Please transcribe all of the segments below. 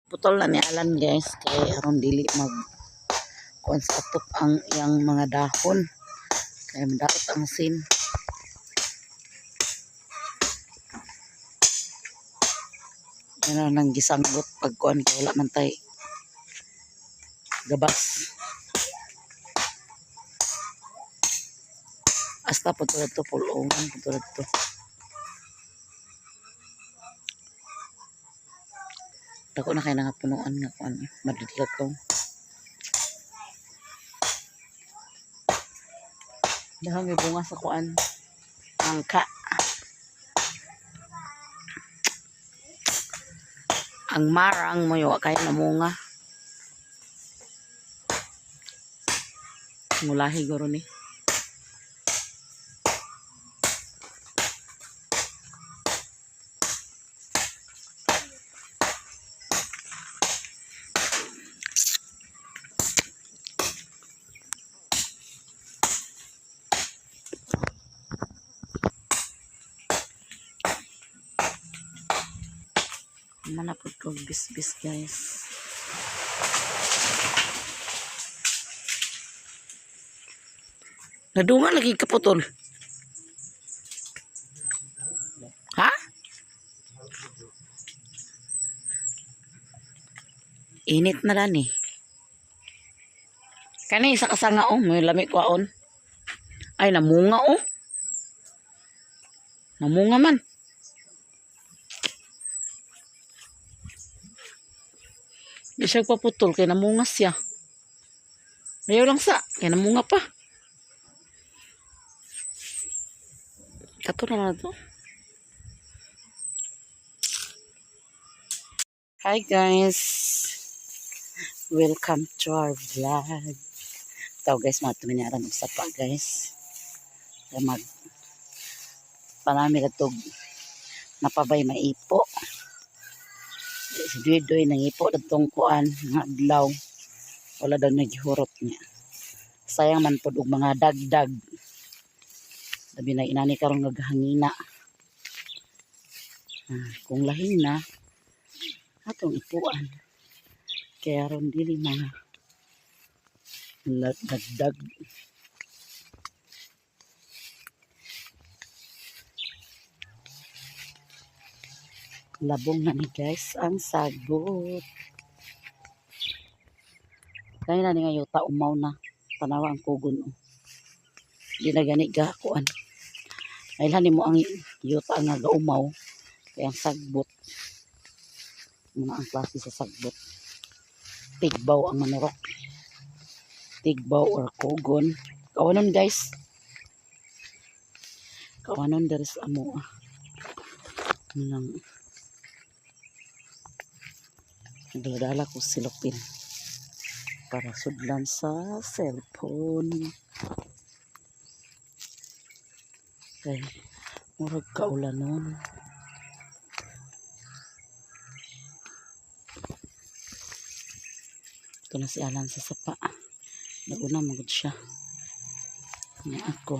Putol na ni Alan, guys, kay aron dili mag kuan sa atop ang iyang mga dahon. Kay madaot ang sin. Yan na nang gisanggot pag kuan kay wala man tay gabas. Hasta po tulad to, pulungan po tulad to. Dako na kay nga punuan nga kuan madudlag ko. Dahon may bunga sa kuan. Angka. Ang marang mo yo kay namunga. Ngulahi guro ni. Manapod ko bisbis, guys. Nadungan lagi kaputol. Ha? Init na lang eh. Kani isa kasanga oh, may lami kwaon. Ay, namunga oh. Namunga man. Di siya paputol kay namunga siya. Ayaw lang sa, kay namunga pa. Kato na lang to. Hi guys. Welcome to our vlog. Ito guys, mga tuminyaran og sapa, guys. Kaya mag panami na napabay maipo. Si Duy Duy nangipo datong kuan nga adlaw. Wala daw naghurot niya. Sayang man pod og mga dagdag. Labi na inani karon nga hangina. Ah, kung lahing na atong ipuan. Kaya ron dili mga dagdag. Labong na ni guys ang sagot. Kaya na ni nga yuta umaw na. Tanawa ang kugon oh. Di na gani ga kuan. Mailhan nimo ang yuta nga gaumaw kay ang sagbot. Muna ang klase sa sagbot. Tigbaw ang manurok. Tigbaw or kugon. Kawanon, guys. Kawanon diri sa amo. Ah. Nang nagdala ko silupin para sudlan sa cellphone. Kay murag kaulanon. Ito na si Alan sa sapa. Naguna magud siya. Nya ako.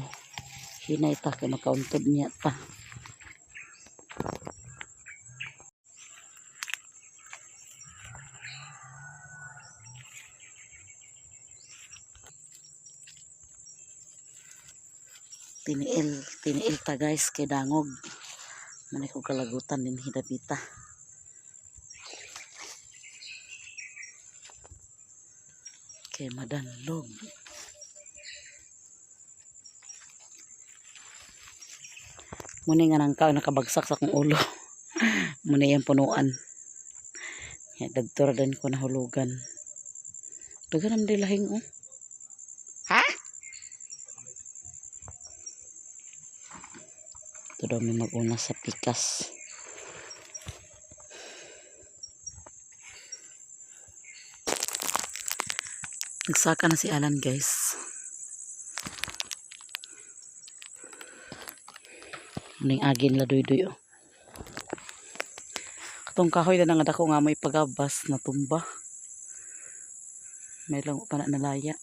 Hinay ta kay makauntod niya ta. Tiniil, tiniil ta guys kay dangog. Manay ko kalagutan din hidabita. Kay madanlog. Muna nga nang nakabagsak sa akong ulo. Muna yung punuan. Ya, dagtor din ko nahulugan. Daghan naman di lahing oh. Ha? Ito daw may mag-una sa pikas. Nagsaka na si Alan, guys. Aning agin la duy-duy oh. Katong kahoy na nga dako nga may pagabas na tumba. May lang pa na nalaya.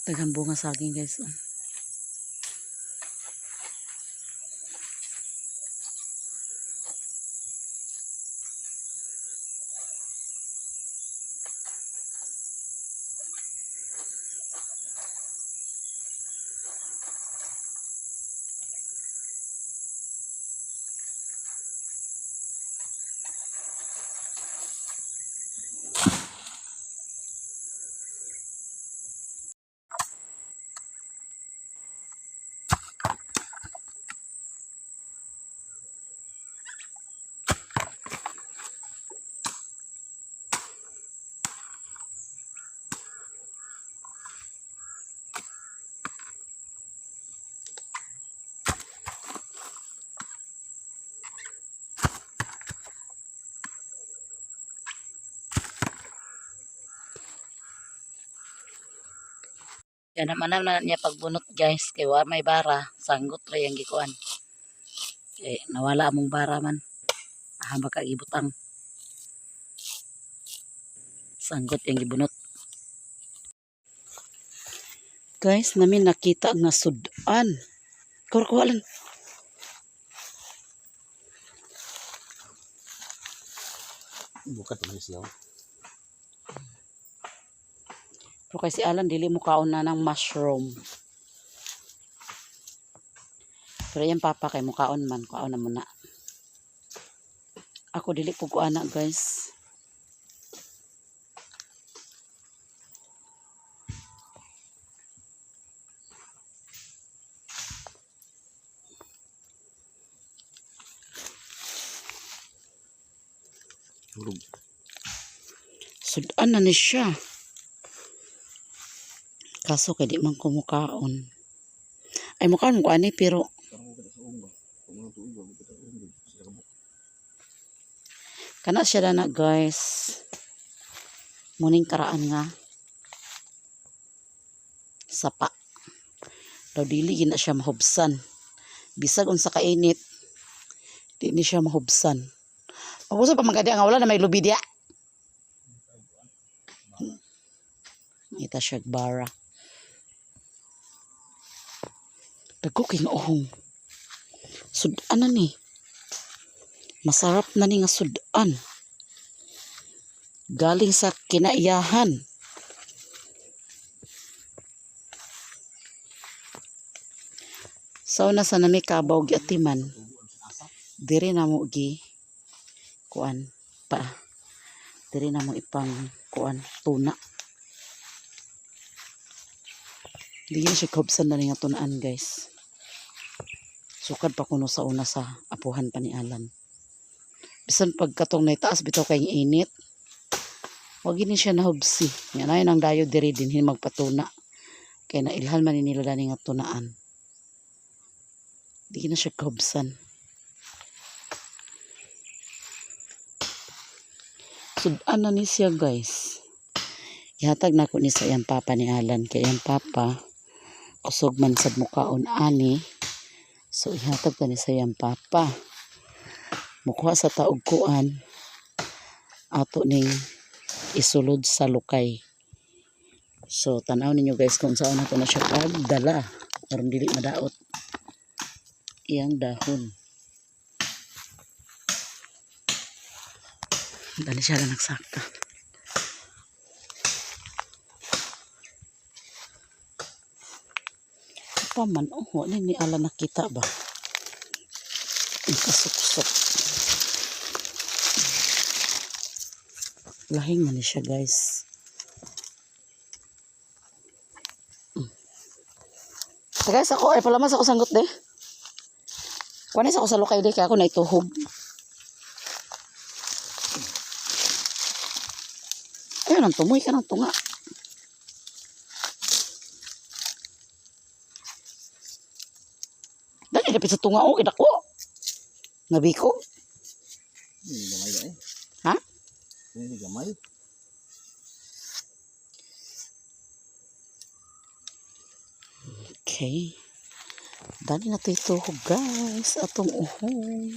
Daghang bunga saging, guys. Oh. Yan naman na niya pagbunot, guys, kay wa may bara, sanggot ra yang gikuan. Eh nawala among bara man. Ah, baka gibutang. Sanggot yang gibunot. Guys, namin nakita nga sudan. Kurkualan. Bukat man siya. Pero kay si Alan, dili mo kaon na ng mushroom. Pero yan papa kay mukaon man, kaon na muna. Ako dili ko kuana, guys. Hulog. Sudan na ni siya. Kaso kay di man ko mukaon. Ay, mukaon ko ani pero kana siya na, guys. Muning karaan nga sapa. Daw dili gina siya mahubsan. Bisag unsa kainit, di ni siya mahubsan. Pag-usap pa magadi nga wala na may lubi diya. Ita siya bara. Dagko kay nga uhong. Sudan na ni. Masarap na ni nga sudan. Galing sa kinaiyahan. Sa una sa nami kabaw giatiman. Diri na mo gi kuan pa. Diri na mo ipang kuan tuna. Di na siya kahubsan na ni nga tunaan, guys. Sukad pa kuno sa una sa apuhan pa ni Alan. Bisan pagkatong naitaas bitaw kay init. Wag ni siya nahubsi. Nga na ang dayo diri din hin magpatuna. Kay nailhan man ni nila dani nga tunaan. Di na siya kahubsan. Sudan na ni siya, guys. Ihatag na ko ni sa iyang papa ni Alan. Kay iyang papa, kusog man sad mukaon ani. So ihatag ta ni sa iyang papa. Mukuha sa taog kuan ato ning isulod sa lukay. So tanaw ninyo, guys, kung saan nato na siya pagdala aron dili madaot iyang dahon. Dali siya lang nagsaka. Pa man, oh, wala ni ala nakita ba? Nakasuksok. Lahing na ni siya, guys. Guys, ako ay palamas ako sanggot de. Kunin sa ako sa lukay de kaya ako naituhog. Ayun, ang tumoy ka ng tunga. Dali, dapit sa tunga, oh, kidako. Nabiko. Hindi gamay ba eh? Ha? Hindi gamay. Okay. Dali na ito ituhog, guys. Atong uhong.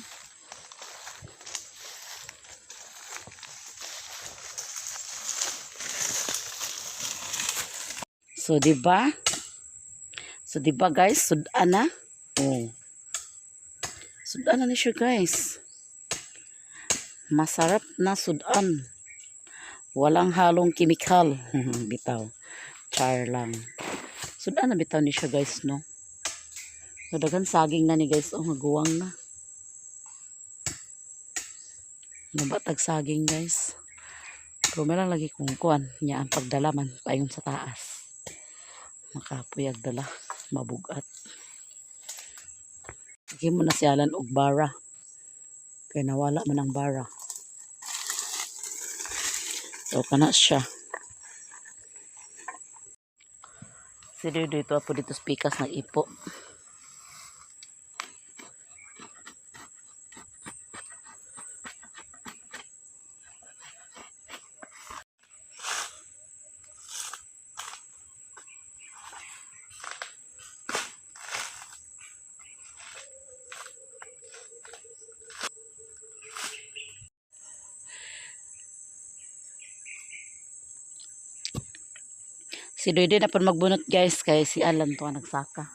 So, di ba? So, di ba, guys? Sudan na. Oh. Sudan na ni siya, guys. Masarap na sudan. Walang halong kimikal. Bitaw. Char lang. Sudan na bitaw ni siya, guys, no. So daghan saging na ni, guys, oh, maguwang na. Nabatag saging, guys. Pero meron lagi kung kuan niya ang pagdala man payon sa taas. Makapuyag dala, mabugat. Mo na si Alan og bara. Kay nawala man ang bara. So kana siya. Si Doy to po dito spikas ng ipo. Si Doy na po magbunot, guys, kay si Alan to ang nagsaka.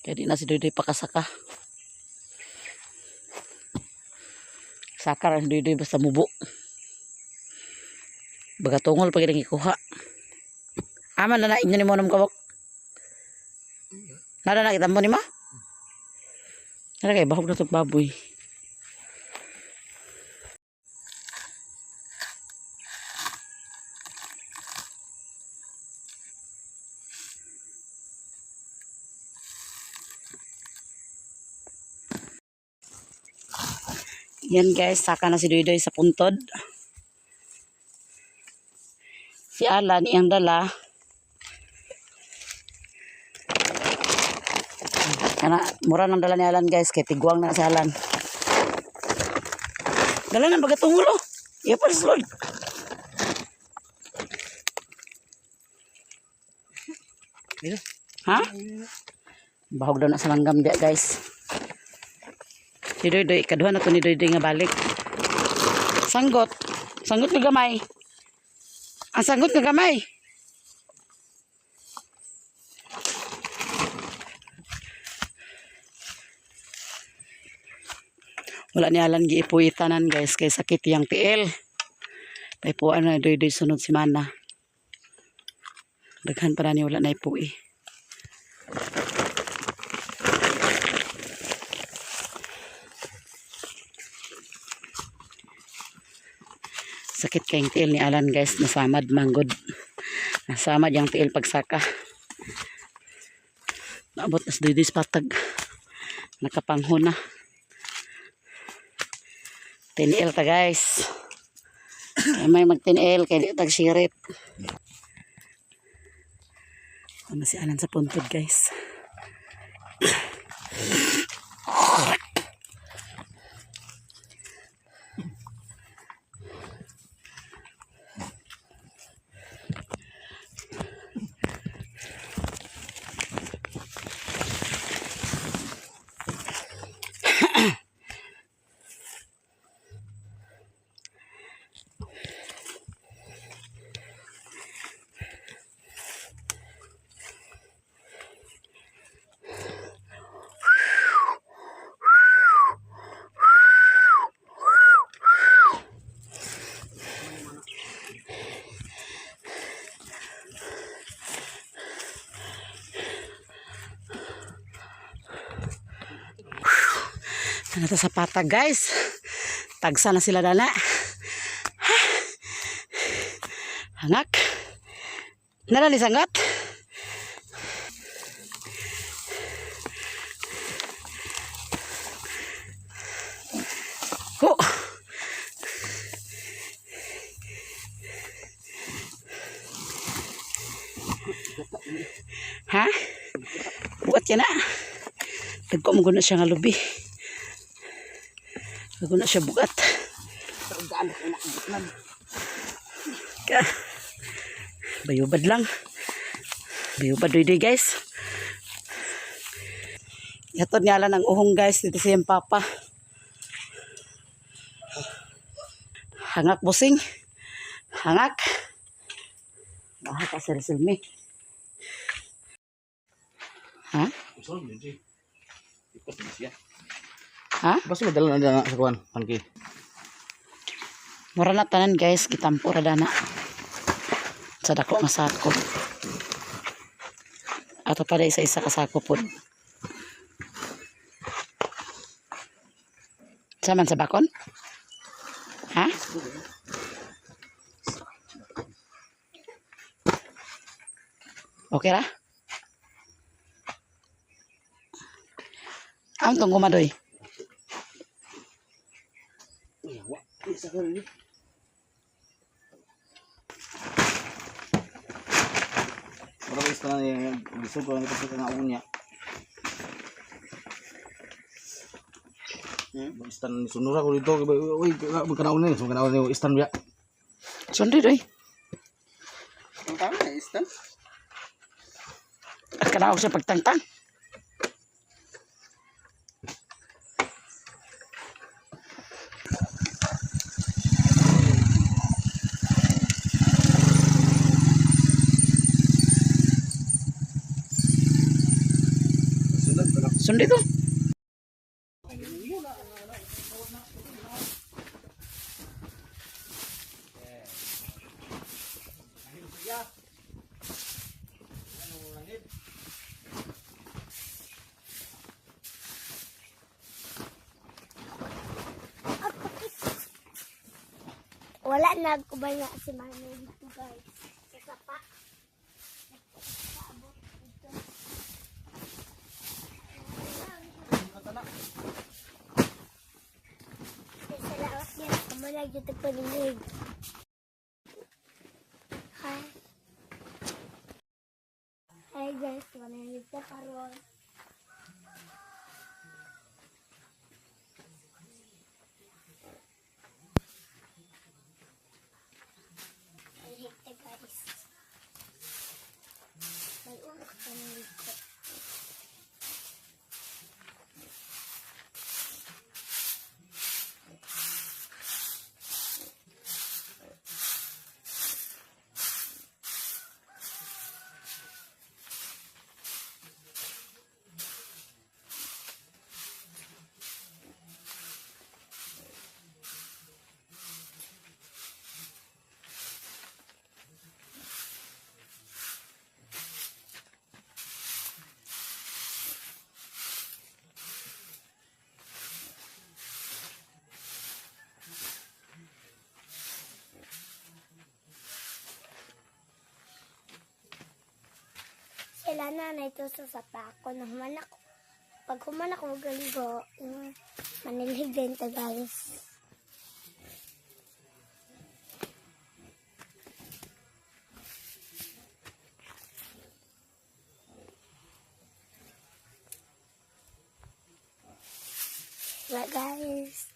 Kaya di na si Doy pakasaka. Saka ra si Doy basta mubo. Baga tungol pag ikuha. Aman na na inyo ni mo nam kabok. Nada na kita mo ni ma? Nada kay bahog na tong baboy. Yan guys, saka na si Doy sa puntod. Si Alan iyang dala. Kana, mura nang dala ni Alan, guys, kay tigwang na si Alan. Dala ng bagatong ulo. Iya pa sa sulod. Ha? Bahog daw na sa langgam diya, guys. Si Doy Doy, ikaduha na to ni Doy Doy nga balik. Sanggot. Sanggot nga gamay. Ang sanggot nga gamay. Wala ni Alan giipuitanan, guys, kay sakit yang tiil. Paipuan na Doy Doy sunod semana. Daghan pa na ni wala na ipui. Sakit kayong tiil ni Alan, guys, nasamad manggod. Nasamad yung tiil pagsaka. Naabot na sa Doy Doy sa patag. Nakapangho na. Tiniil ta, guys. Kaya may magtiniil kay di tag sirit. Ano si Alan sa puntod, guys. Ano to sa patag, guys? Tagsa na sila dana. Ha? Hangak. Nala ni sangat. Ho. Ha? Buat yan na. Tagko mo na siya nga lubi. Ako na siya bugat. Ka. Bayubad lang. Bayubad doy guys. Yatod nga lang ang uhong, guys, dito sa iyang papa. Hangak, busing. Hangak. Baka ka sir silmi. Ha? Ha? Basta madala na na sa kuan, tangki. Mura na tanan, guys, gitampo ra dana. Sa dako nga sako. Ato pa sa isa ka sako pod. Saman sa bakon? Ha? Okay ra? Ang tong gumadoy. Wa, isa ka rin. Mura ba istan niya, gusto ko lang ito sa nga unya. Istan ni sunura ko dito, uy, magkanaon ni, magkanaon ni istan biya. Sundi doy. Ang tama na, istan. At kanaog sa pagtangtang. Sundan pa na. Sundi to. Wala na kubay nga si Mami dito, guys. Sa sapa. Nagpaabot dito. Salamat niya. Kamu lagi ito panilig. Hi. Hi guys, panilig ka karon. Panilig ka, guys. May ulok panilig ko. Sila nanay to sa sapa ako nang human ako. Pag human ako magaligo, yung manilig din to, guys. Diba, guys?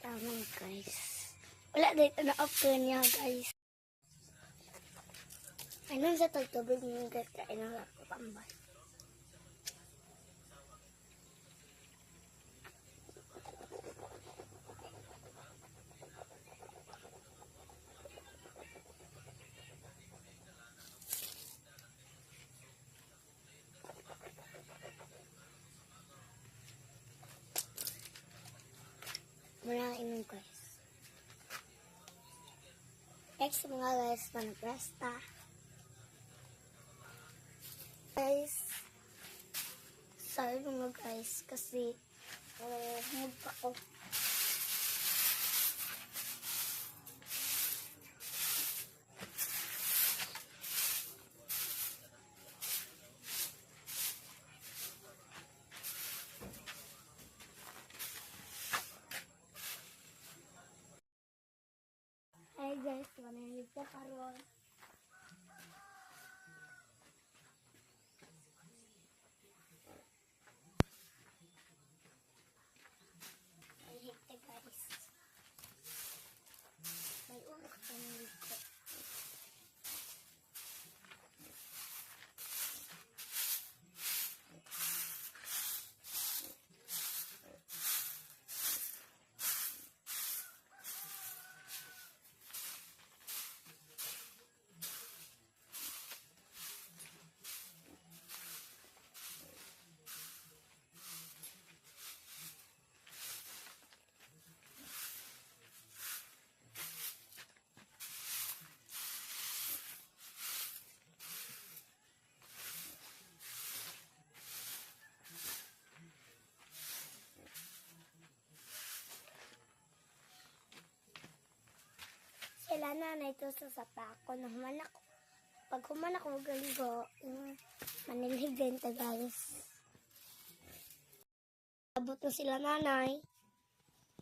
Tama, guys. Wala dito na off ko niya, guys. Anong sa tagtubig niyo, guys? Kain ang tambay. Muna ang inom, guys. Next mga guys, manapresta. Guys, sorry mga guys kasi move ako. Hi guys, manahimik ka karon. Sila nanay to sa sapa ako na human ako. Pag human ako magaligo, manilibenta, guys. Abot na sila nanay.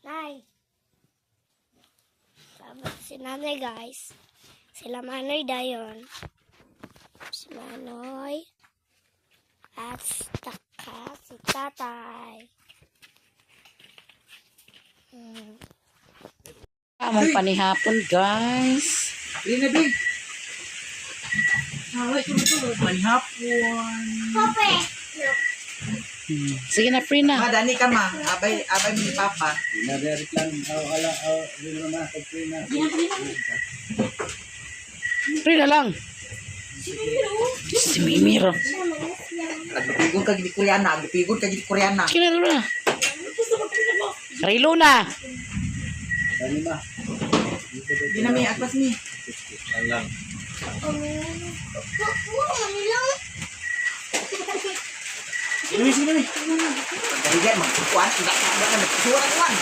Nay. Abot na si nanay, guys. Sila Manoy dayon. Si Manoy. At taka si tatay. Among panihapon, guys. Dili na, Bi. Manihapon. Kope! Sige na, Prina. Ma, dani ka ma. Abay, abay mi ni Papa. Dinari plan aw ala aw dili na kay na. Prina lang. Si Mimiro. Nagpigon ka gid Koreana, nagpigon ka gid Koreana. Sige na, Luna. Rilo na. Dani ma. Di na mi agpas mi. Alang. Oh, Sige sige mi. Dali magkuan, ida ka na nagsuwat kuan.